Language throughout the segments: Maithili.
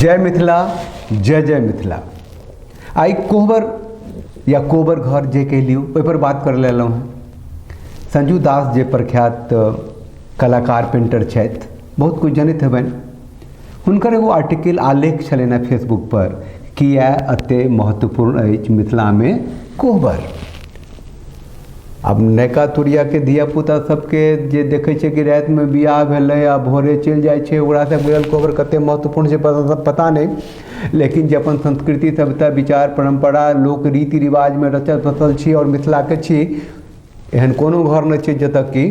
जय मिथिला, जय जय मिथिला। आइ कोहबर या कोबर घर जे कहि लियौ ओहिपर बात करै लए एलहुँ हेँ। संजू दास जे प्रख्यात कलाकार पेंटर छथि, बहुत किछु जनैत हेबनि। हुनकर एगो आर्टिकल आलेख छलनि हेँ फेसबुक पर, किया एते महत्वपूर्ण अछि मिथिलामे कोहबर। आब नयका तुरियाके धियापुता सबके जे देखै छै कि रातिमे बियाह भेलै आ भोरे चलि जाइ छै, ओकरा सबके लेल कोबर कते महत्वपूर्ण छै पता नहि, लेकिन जे अपन संस्कृति सभ्यता विचार परम्परा लोक रीति रिवाजमे रचल बसल छी आओर मिथिलाके छी, एहन कोनो घर नहि छै जतऽ कि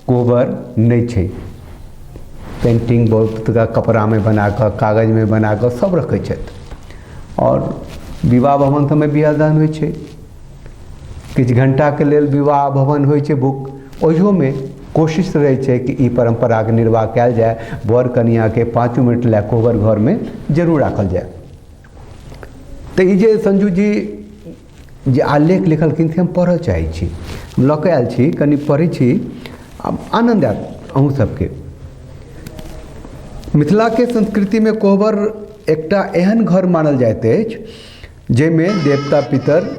कोबर नहि छै। पेन्टिंग बहुत कपड़ामे बनाकऽ कागजमे बनाकऽ सब रखै छथि आओर विवाह भवन सबमे बियाह दान होइ छै, किछु घण्टाके लेल विवाह भवन होइ छै बुक, ओहियोमे कोशिश रहै छै कि ई परम्पराके निर्वाह कयल जाय, वर कनिआँके 5 मिनट लए कोबर घरमे जरूर राखल जाय। तऽ ई जे संजू जी जे आलेख लिखलखिन से हम पढ़ऽ चाहै छी, हम लऽ कऽ आयल छी, कनि पढ़ै छी, आनन्द आयत अहूँ सबके। मिथिलाके संस्कृतिमे कोहबर एकटा एहन घर मानल जाइत अछि जाहिमे देवता पितर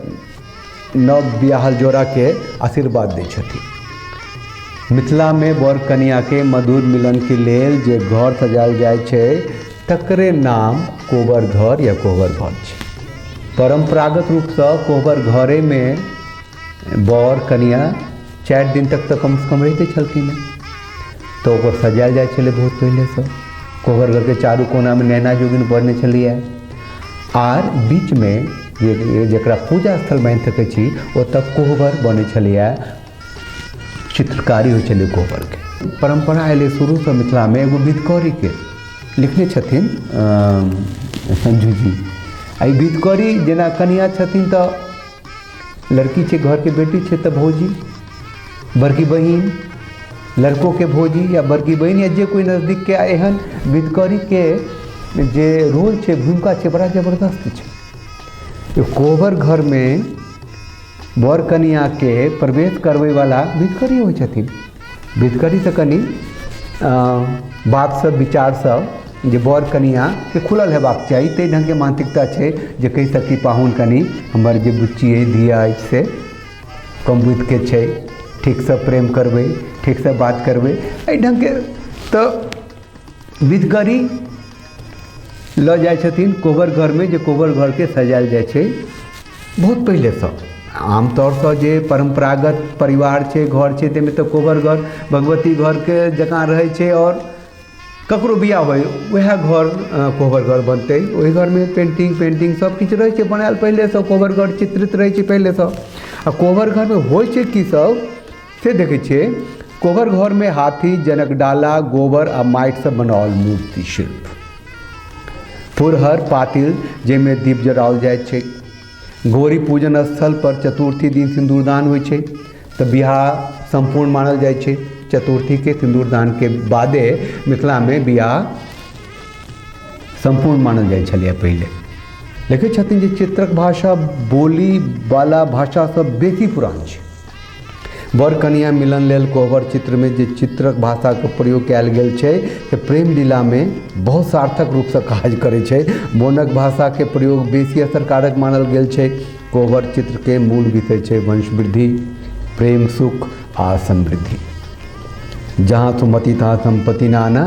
नव बियाहल जोड़ाके आशीर्वाद दै छथिन। मिथिलामे वर कनिआँके मधुर मिलनके लेल जे घर सजायल जाइ छै तकरे नाम कोबर घर या कोहबर घर छै। परम्परागत रूपसँ कोहबर घरेमे वर कनिआँ 4 दिन तक तऽ कमसँ कम रहिते छलखिन हेँ, तऽ ओकर सजायल जाइ छलै बहुत पहिलेसँ। कोहबर घरके चारू कोनामे नैना जोगिन बने छलैए आर बीचमे जे जकरा पूजा स्थल मानि सकै छी ओतऽ कोहबर बनै छलैए, चित्रकारी होइ छलै कोहबरके। परम्परा एलै शुरूसँ मिथिलामे एगो विधकौरीके लिखने छथिन संजू जी। आ ई विधकौरी जेना कनिआँ छथिन तऽ लड़की छै, घरके बेटी छै तऽ भौजी, बड़की बहिन, लड़कोके भौजी या बड़की बहिन या जे कोइ नजदीकके, एहन विधकौरीके जे रोल छै, भूमिका छै, बड़ा जबरदस्त छै। कोहबर घरमे वर कनिआँके प्रवेश करबैवला विधकरी होइ छथिन। विधकरीसँ कनि बात सब विचार सब जे वर कनिआँके खुलल हेबाक चाही, ताहि ढङ्गके मानसिकता छै जे कहि सकी पाहुन कनि हमर जे बुच्ची अइ, धिया अछि से कम बुद्धिके छै, ठीकसँ प्रेम करबै, ठीकसँ बात करबै, एहि ढङ्गके तऽ विधकरी लऽ जाइ छथिन कोबर घरमे, जे कोबर घरके सजायल जाइ छै बहुत पहिलेसँ। आमतौरसँ जे परम्परागत परिवार छै, घर छै, ताहिमे तऽ कोबर घर भगवती घरके जकाँ रहै छै आओर ककरो बियाह होइ वएह घर कोबर घर बनतै, ओहि घरमे पेन्टिंग पेन्टिंग सब किछु रहै छै बनायल पहिलेसँ, कोबर घर चित्रित रहै छै पहिलेसँ। आ कोबर घरमे होइ छै की सब से देखै छियै। कोबर घरमे हाथी, जनक डाला, गोबर आ माटिसँ बनाओल मूर्ति शिल्प, पुरहर पातिल जाहिमे दीप जराओल जाइ छै। गौरी पूजन स्थल पर चतुर्थी दिन सिन्दूरदान होइ छै तऽ बियाह सम्पूर्ण मानल जाइ छै। चतुर्थीके सिन्दूरदानके बादे मिथिलामे बियाह सम्पूर्ण मानल जाइ छलैए पहिले। लिखै छथिन जे चित्रक भाषा बोली वाला भाषासँ बेसी पुरान छै। वर कनिया मिलन लेल कोहबर चित्रमे जे चित्रक भाषाके प्रयोग कयल गेल छै से प्रेम लीलामे बहुत सार्थक रूपसँ काज करै छै। बोनक भाषाके प्रयोग बेसी असरकारक मानल गेल छै। कोहबर चित्रके मूल विषय छै वंशवृद्धि, प्रेम, सुख आ समृद्धि। जहाँ सुमति तहाँ सम्पत्ति नाना,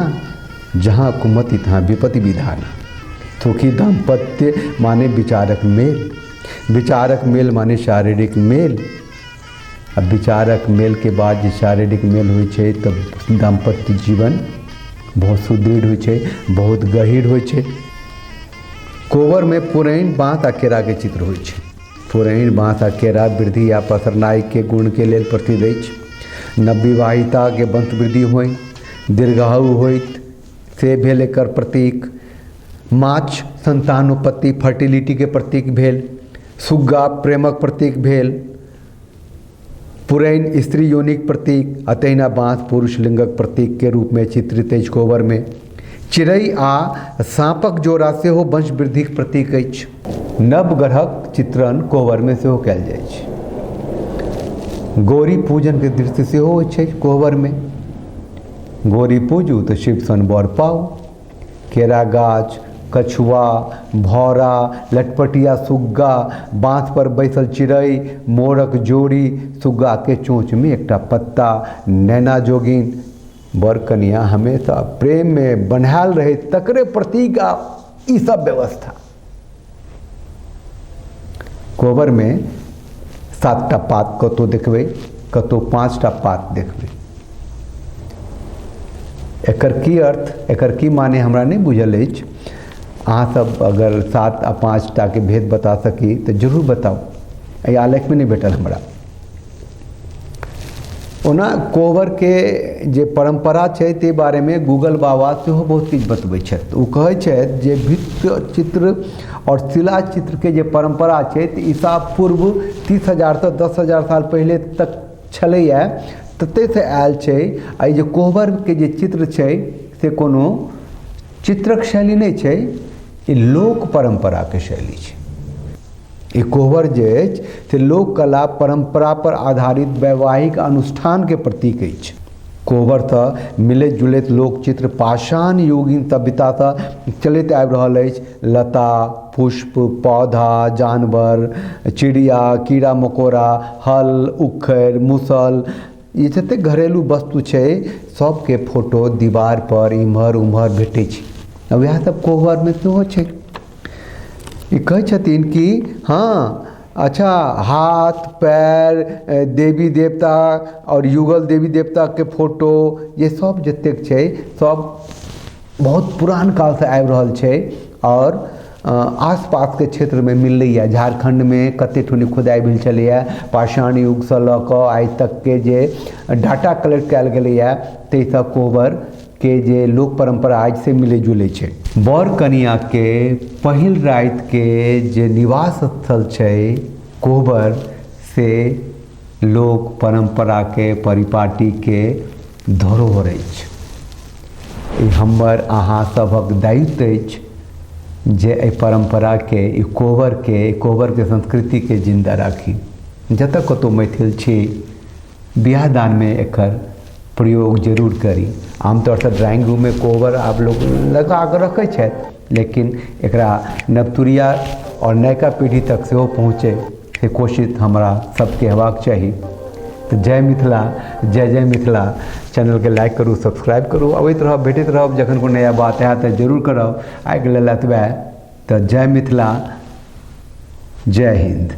जहाँ कुमति तहाँ विपत्ति विधाना। सुखी दाम्पत्य माने विचारक मेल, विचारक मेल माने शारीरिक मेल, आ विचारक मेलके बाद जे शारीरिक मेल होइ छै तऽ दाम्पत्य जीवन बहुत सुदृढ़ होइ छै, बहुत गहीर होइ छै। कोबरमे पुरैन, बाँस आ केराके चित्र होइ छै। पुरैन, बाँस आ केरा वृद्धि आ पसरनाइके गुणके लेल प्रसिद्ध अछि। नवविवाहिताके वंश वृद्धि होइ, दीर्घायु होइत से भेल एकर प्रतीक। माछ संतानोत्पत्ति फर्टिलिटीके प्रतीक भेल। सुग्गा प्रेमक प्रतीक भेल। पुरैन स्त्री योनिक प्रतीक आ तहिना बाँस पुरुष लिंगक प्रतीकके रूपमे चित्रित अछि कोबरमे। चिड़ै आ साँपक जोड़ा सेहो वंश वृद्धिक प्रतीक अछि। नवग्रहक चित्रण कोहबरमे सेहो कयल जाइ छै। गौरी पूजनके दृश्य सेहो होइ छै कोहबरमे। गौरी पूजू तऽ शिव सन वर पाउ। केरा गाछ कछुआ, भौरा, लटपटिया सुग्गा, बाँस पर बैसल चिड़ै, मोरक जोड़ी, सुग्गाके चोँचमे एकटा पत्ता, नैना जोगिन, बर कनिया हमेशा प्रेममे बन्हायल रहै तकरे प्रतीक आ ई सब व्यवस्था। कोबरमे 7टा पात कतहु देखबै, कतहु 5टा पात देखबै। एकर की अर्थ, एकर की माने हमरा नहि बुझल अछि। अहाँ सब अगर 7 आ 5टा के भेद बता सकी तऽ जरूर बताउ, एहि आलेखमे नहि भेटल हमरा। ओना कोहबरके जे परम्परा छै ताहि बारेमे गूगल बाबा सेहो बहुत किछु बतबै छथि। ओ कहै छथि जे भित्त चित्र आओर शिला चित्रके जे परम्परा छै तऽ ईसा पूर्व 30,000 से 10,000 साल पहिले तक छलैए, ततहिसँ आयल छै। आ ई जे कोहबरके जे चित्र छै से कोनो चित्रक शैली नहि छै, ई लोक परम्पराके शैली छै। ई कोहबर जे अछि से लोककला परम्परा पर आधारित वैवाहिक अनुष्ठानके प्रतीक अछि। कोहबरसँ मिलैत जुलैत लोकचित्र पाषाण युगीन सभ्यतासँ चलैत आबि रहल अछि। लता, पुष्प, पौधा, जानवर, चिड़िया, कीड़ा मकोड़ा, हल, उखड़ि, मुसल, ई जतेक घरेलू वस्तु छै सबके फोटो दीवार पर इम्हर उम्हर भेटै छै। वएह सब कोहबरमे सेहो छै। ई कहै छथिन कि हँ अच्छा, हाथ पैर, देवी देवता आओर युगल देवी देवताके फोटो, ये सब जतेक छै सब बहुत पुरान कालसँ आबि रहल छै आओर आसपासके क्षेत्रमे मिललैए। झारखण्डमे कतेक ठुनी खुदाइ भेल छलैए, पाषाण युगसँ लऽ कऽ आइ तकके जे डाटा कलेक्ट कयल गेलैए ताहिसँ कोहबर के जे लोक परम्परा अछि से मिलै जुलै छै। बर कनियाँके पहिल रातिके जे निवास स्थल छै कोहबर, से लोक परम्पराके परिपाटीके धरोहर अछि। ई हमर अहाँ सभक दायित्व अछि जे एहि परम्पराके, ई कोहबरके, ई कोहबरके संस्कृतिके जिन्दा राखी। जतऽ कतहु मैथिल छी, बियाह दानमे एकर प्रयोग जरूर करी। आमतौरसँ ड्राइंग रूममे कोहबर आब लोक लगा कऽ रखै छथि, लेकिन एकरा नवतुरिया आओर नयका पीढ़ी तक सेहो पहुँचै से कोशिश हमरा सबके हेबाक चाही। तऽ जय मिथिला, जय जय मिथिला। चैनलके लाइक करू, सब्सक्राइब करू, अबैत रहब, भेटैत रहब। जखन कोनो नया बात हैत तऽ जरूर करब। आइके लेल एतबे। तऽ जय मिथिला, जय हिन्द।